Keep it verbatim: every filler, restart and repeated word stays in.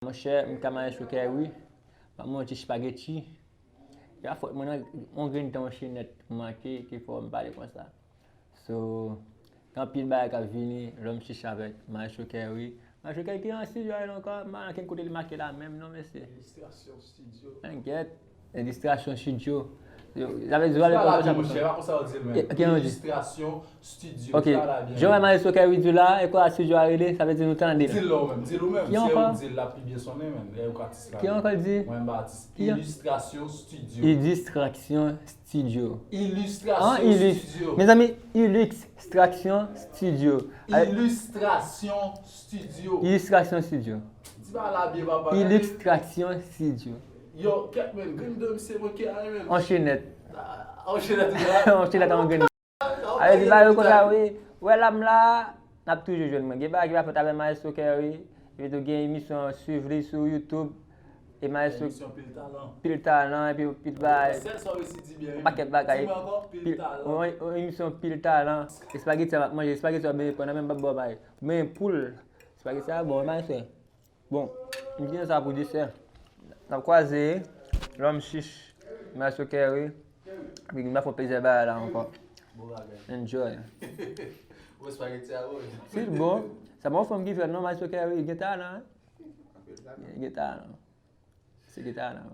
Monchè, m ka Maestro Kerry, ban mwen yon ti spaghetti. E pa fòt mwen non, yon grenn tan yon chenèt manke ki fè m pale konsa. So, gen anpil bagay k ap vini, lòm chich avèk Maestro Kerry. Maestro Kerry ki an studio a la ankò, m pa konn kote li make la menm non, mesye. Illustration Studio. Enkyèt, Illustration Studio. Yo, sa vle di, sa vle konsa monchè, pa konsa yo di l menm. Illustration Studio. Ok. Jan wè Maestro Kerry di la, e kwa studio a rele, sa vle di nou tande. Di l ou menm, di l ou menm, se ou di l la pi byen sonnen menm, lè ou ka atis la. Ki ankò l di? Mwen m pa atis. Illustration Studio. Illustration Studio. Illustration Studio. Mezanmi, Illustration Studio. Illustration Studio. Illustration Studio. Di pa la byen papa. Illustration Studio. Yo, kèt menm, grenn dan misye manke a menm. On chenèt. On chenèt. On chenèt an grenn. Ale di ba yo konsa wi. Wè la m la, n ap toujou jwenn mwen. Gen bagay ki pa fèt avè Maestro Kerry. Epi tou gen emisyon swiv li sou YouTube. E Maestro Emisyon Pil Talan. Pil Talan, epi pil bagay. Sèl sa w resi di byen wi. Pakèt bagay. Di mwen ankò, Pil Talan. Yon emisyon Pil Talan. Espageti a m ap manje, espageti a byen pran nan men m, m p ap ba w bagay. Men poul, espageti a bon, Maestro. Bon, m gen sa pou desè. N ap kwaze, lòm chich, Maestro Kerry. Epi m ap fè plizyè bagay la ankò. Bon bagay. Enjoy. Bon, espageti a bon. Si l bon, sa pa yon fanm ki fè l non, Maestro Kerry, gen talan, wi. Gen talan. Se gen talan.